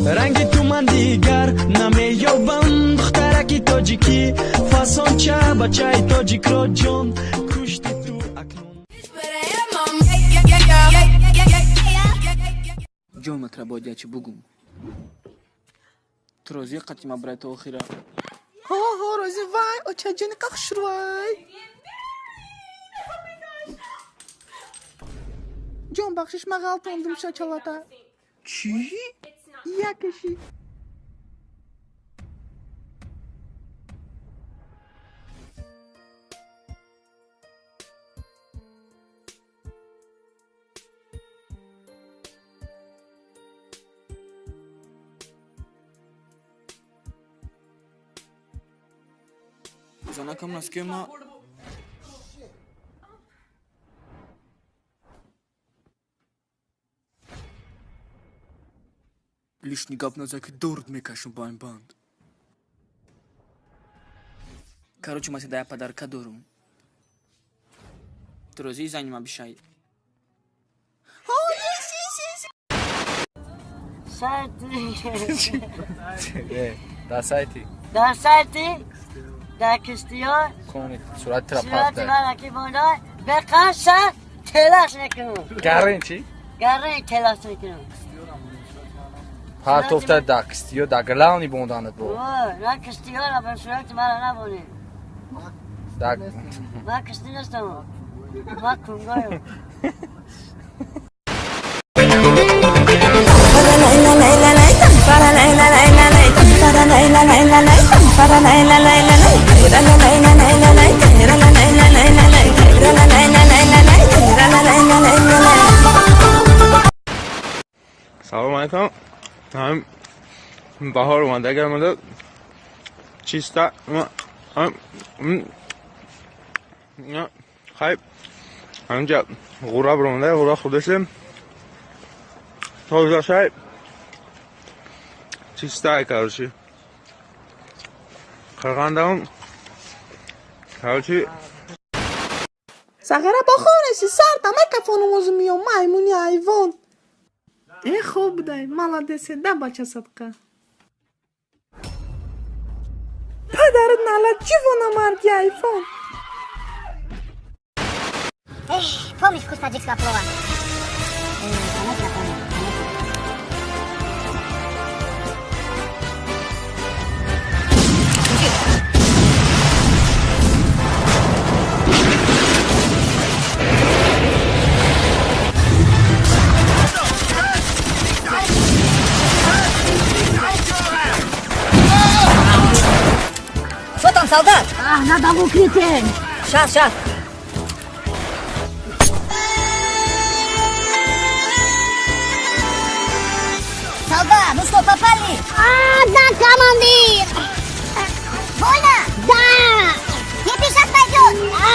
Ранги ту ман дигар намеёбам, духтараки тоҷикӣ, фасонча бачаи тоҷикро ҷон кушти ту акнун. Ҷон матра бояд ячи бугум. Ту розӣ қатъи ма брай то охира? Ҳо, ҳо, розӣ, вай, очаҷони қахшурвай. Ҷон бахшиш, ма ғалтондум шачалата. Чӣ? Якаши. Занакам наскема. Лишний гап назаки дорд мекашум ба ин банд. Короче, ма седая подарка дорум. Ту розӣ зани ма бишай? Дар сайти. Дар сайти дар киштиён сурати тра сурати мара ки монда беқаса телаш мекунам. Гарин чӣ? Гарин телаш мекунам. Партофта дар киштиё дар главни бонданат бо. На киштиёра ба сурати мара набонед. Ман киштӣ нестам. Ман кунгоям. Салом алейкум. Ҳам баҳор омада гамада чиста хай ҳаминҷа ғура биромада, ғура хӯрдасем, тоза шай чистай, короче, қирғандаум, короче. Сағара бо хонеси сарта мекафонум озу миём, маймуни ҳайвон. Э, хоб будай, маладесе, да бача садқа. Падарат налат, ҷивона марги айфон. Эх, помнишь вкус таджикского плова? Конечно, помню. Что там, солдат? А, надо в укрытие. Сейчас, сейчас. Солдат, ну что, попали? А, да, командир! Больно? Да! Теперь сейчас пойдет! А,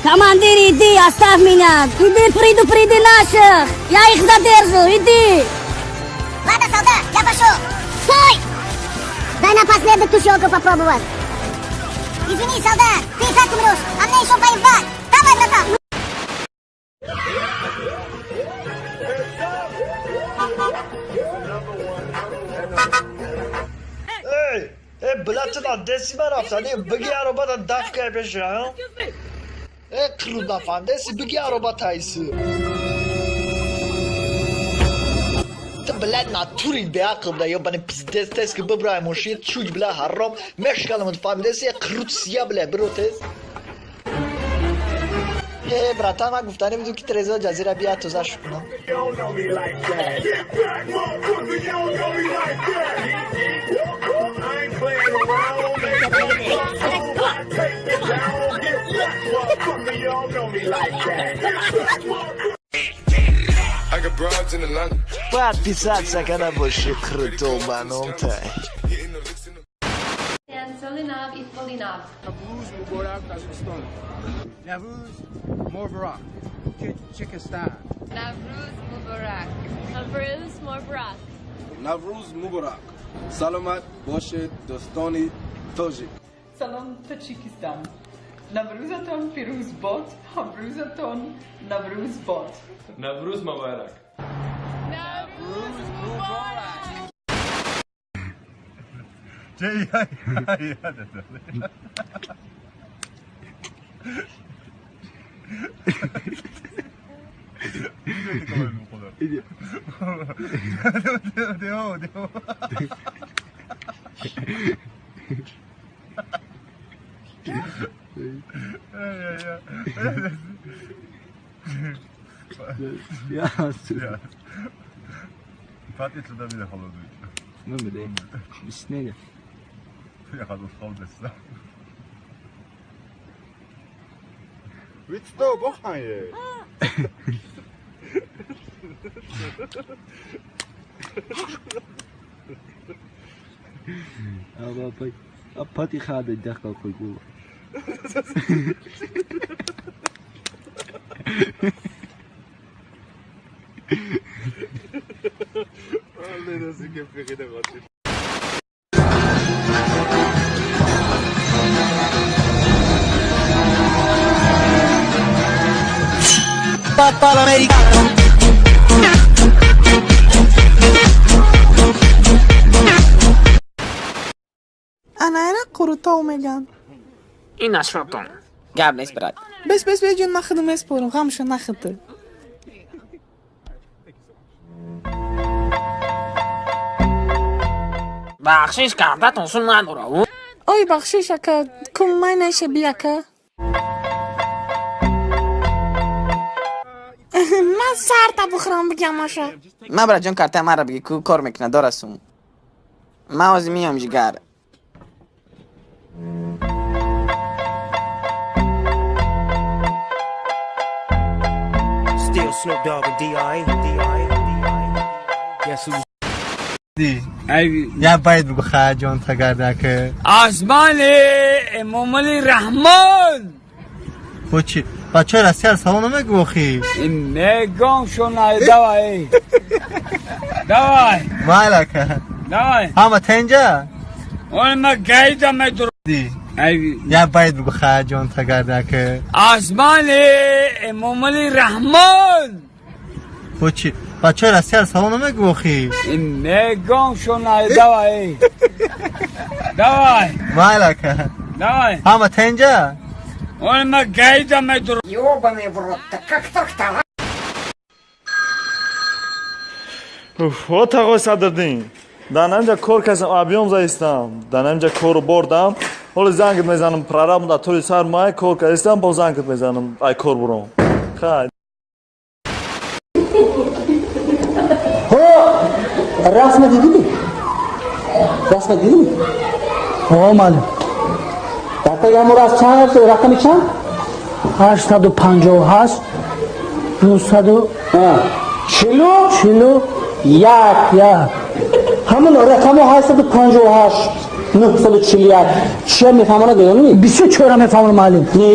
командир, иди, оставь меня! Иди, предупреди наших! Я их задержу, иди! Ладно, солдат, я пошел! Стой! Дай напоследок тушенку попробовать! Извини, солдат, ты и так умрешь, а мне еще воевать! Давай, братан! Эй, блядь, на деси ман рафтани, биги аробата даф кай пеша, э, крут нафандеси, биги ароба тайси. Ты, блядь, натури беақл, бля, ёбаный пиздец, тез ки бибрай мошин, чуч, бля, ҳаром, мешкалам фамдеси, крут сия, бля, биро тез. Э, братан, ман гуфтани будум ки Трезо ҷазира бия тозаш кунам. Подписаться набоши круто баном тай. Navruz Mubarak. Tajikistan. Navruz Mubarak. Navruz Mubarak. Navruz Mubarak. Salamat Boshed Dostoni Tojik. Salam Tajikistan. Navruzaton Firuz Bot, Havruzaton Navruz Bot. Navruz Mubarak. Navruz Mubarak. Анаера қурутов меган. Ин ашротон. Гап нест, брат. Бес, бес, бес, ҷон, ман худам меспорам, ғамшо нахӯрд. Бахшиш, картатон сум надора. Ой, бахшиш, ака, кум май неша би, ака. Ман сарта бухӯрам бигам аша. Ма брат ҷон, картаи маро биги, ку кор мекунад, дора сум. Ман ҳозир меём, ҷигар. Still Snoop Dogg and D.I. D.I. Guess who's Я байд бугу хаҷон тагардаке. Осмони Эмомали Раҳмон. Бо чи? Бачаи Россияро салом намегӯ охи? Мегом шунай, давай. Давай. Майла ака. Давай. Ҳама тенҷа? Он ма гайда медур. Я байд бугу хаҷон тагардаке. Осмони Эмомали Раҳмон. Бо чи? Бачаи Россияро салом намегӯ охи? Мегом шунай, давай. Давай. Майла ака. Давай. Ҳама тенҷа? Он ма гайда медур. Ёбаный в рот-то, как так-то, а? О, тағои Садриддин, дар наминҷа кор кардам, объём заистам, дар наминҷа кору бордам. Ҳоло зангит мезанам, прораб дар тӯли сар май кор кардистам, боз зангит мезанам, ай кор буром. Хай. Расма дидӣ? Расма дидӣ? О, маълум. Дар таги ҳамон расм чанд рақами чанд? 858 900 40 41 1. Ҳамон рақамо 858 941 чия мефаҳмонад медонӣ? Бисёр чора мефаҳмонад маълум. Не,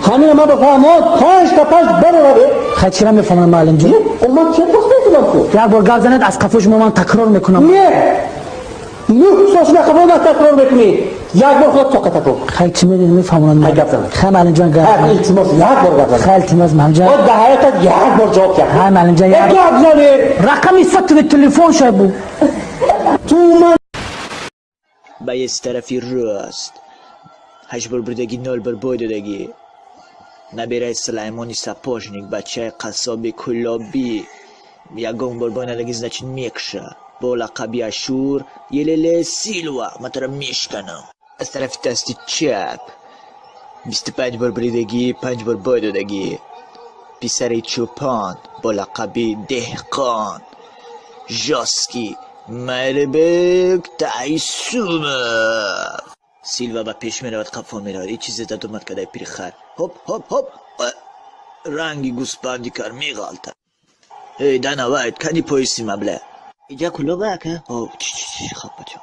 ҳамина ман бифаҳмон 5 та 5 баробар. Хай чира мефаҳмонад маълум ҷон? Ман чия пурсидам ку? Як бор гап занед, аз қафо шумо ман такрор мекунам. Не. 9 сол қафо ман такрор мекунӣ. Як бор худ тоқат такрор. Хай чӣ медонӣ мефаҳмонад. Хай гап занед. Хай маълум ҷон гап. Хай илтимос як бор гап занед. Хай илтимос маълум ҷон. О дар ҳаётат як бор ҷавоб як. Хай маълум ҷон як гап занед. Рақами сотовый телефон шабу. Ту ман ба як тарафи рост 8 бор бурдагӣ, 0 бор бой додагӣ, набираи Сулаймони сапожник, бачаи қассоби кулобӣ, ягон бор бой надагӣ, значит мекша, бо лақаби Ашур Елеле Силва. Ман туро мешканам. Аз тарафи дасти чап 25 бор буридагӣ, 5 бор бой додагӣ, писари чӯпон бо лақаби Деҳқон, жёсткий Майрбек Тайсумов. Силва ба пеш меравад, қафо меравад, ин чизе дад омад кадай пири хар. Ҳоп, ҳоп, ҳоп, ранги гӯспанди кар меғалта. Эй, Дана Вайт, кани пояси ма, бля? Иҷа кулоба, ака? Хоб, бачо.